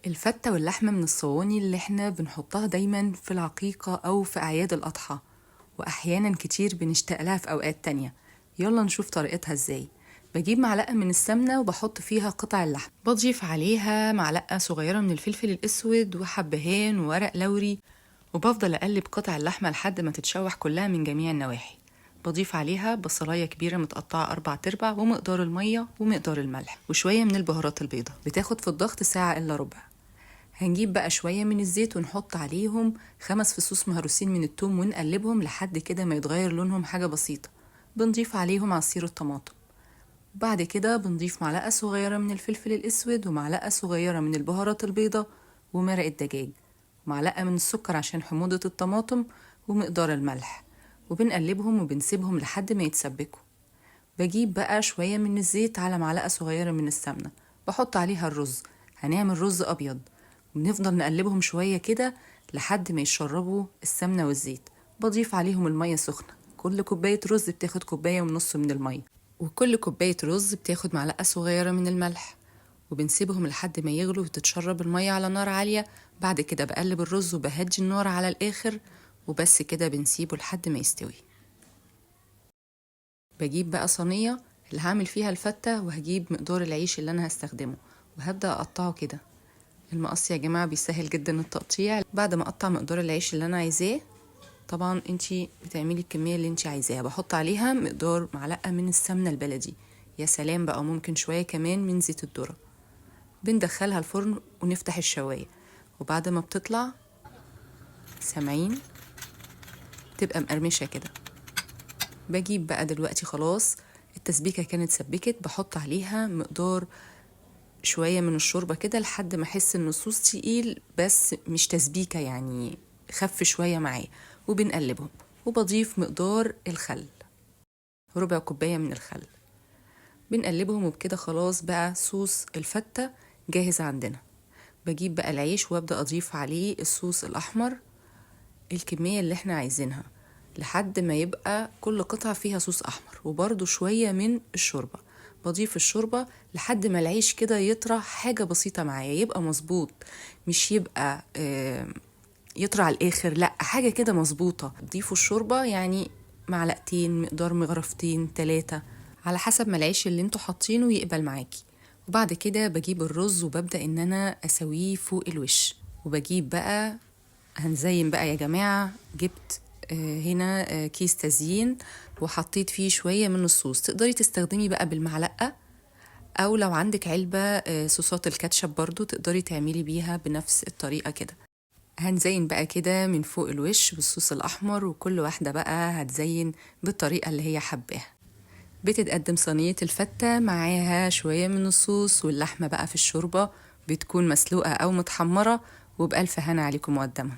الفتة واللحمة من الصواني اللي احنا بنحطها دايما في العقيقة أو في أعياد الأضحى، وأحيانا كتير بنشتاق لها في أوقات تانية. يلا نشوف طريقتها ازاي. بجيب معلقة من السمنة وبحط فيها قطع اللحم، بضيف عليها معلقة صغيرة من الفلفل الأسود وحبهان وورق لوري، وبفضل أقلب قطع اللحمة لحد ما تتشوح كلها من جميع النواحي. بضيف عليها بصلاية كبيرة متقطعة 4/4 ومقدار المية ومقدار الملح وشوية من البهارات البيضاء. بتاخد في الضغط ساعة إلا ربع. هنجيب بقى شوية من الزيت ونحط عليهم 5 فصوص مهروسين من التوم ونقلبهم لحد كده ما يتغير لونهم حاجة بسيطة. بنضيف عليهم عصير الطماطم. بعد كده بنضيف معلقة صغيرة من الفلفل الأسود ومعلقة صغيرة من البهارات البيضاء ومرق الدجاج ومعلقة من السكر عشان حموضة الطماطم ومقدار الملح، وبنقلبهم وبنسيبهم لحد ما يتسبكوا. بجيب بقى شوية من الزيت على معلقة صغيرة من السمنة، بحط عليها الرز. هنعمل رز أبيض، وبنفضل نقلبهم شوية كده لحد ما يشربوا السمنة والزيت. بضيف عليهم المية سخنة، كل كوباية رز بتاخد كوباية ونص من المية، وكل كوباية رز بتاخد معلقة صغيرة من الملح، وبنسيبهم لحد ما يغلوا وتتشرب المية على نار عالية. بعد كده بقلب الرز وبهدي النار على الآخر، وبس كده بنسيبه لحد ما يستوي. بجيب بقى صينية اللي هعمل فيها الفتة، وهجيب مقدار العيش اللي أنا هستخدمه وهبدأ أقطعه كده. المقص يا جماعة بيسهل جدا التقطيع. بعد ما أقطع مقدار العيش اللي أنا عايزاه، طبعا انتي بتعملي الكمية اللي انتي عايزاها، بحط عليها مقدار معلقة من السمنة البلدي، يا سلام بقى، ممكن شوية كمان من زيت الذرة. بندخلها الفرن ونفتح الشواية، وبعد ما بتطلع سامعين تبقى مقرمشة كده. بجيب بقى دلوقتي خلاص التسبيكة كانت سبكت، بحط عليها مقدار شوية من الشوربة كده لحد ما احس ان الصوص تقيل بس مش تسبيكة، يعني خف شوية معايا، وبنقلبهم. وبضيف مقدار الخل، ربع كوباية من الخل، بنقلبهم. وبكده خلاص بقى صوص الفتة جاهز عندنا. بجيب بقى العيش وابدأ اضيف عليه الصوص الاحمر الكمية اللي احنا عايزينها لحد ما يبقى كل قطعة فيها صوص احمر، وبرده شوية من الشوربة. بضيف الشوربة لحد ما العيش كده يطرى حاجة بسيطة معايا، يبقى مظبوط، مش يبقى يطرى على الآخر، لا حاجة كده مظبوطة. ضيفوا الشوربة يعني معلقتين، مقدار مغرفتين، 3، على حسب ما العيش اللي انتوا حاطينه يقبل معاكي. وبعد كده بجيب الرز وببدأ ان انا اسويه فوق الوش. وبجيب بقى هنزين بقى يا جماعة، جبت هنا كيس تزيين وحطيت فيه شوية من الصوص. تقدري تستخدمي بقى بالمعلقة، أو لو عندك علبة صوصات الكاتشب برضو تقدري تعملي بيها بنفس الطريقة كده. هنزين بقى كده من فوق الوش بالصوص الأحمر، وكل واحدة بقى هتزين بالطريقة اللي هي حباها. بتتقدم صينية الفتة معاها شوية من الصوص واللحمة بقى في الشوربة، بتكون مسلوقة أو متحمرة، وبألف هنا عليكم مقدما.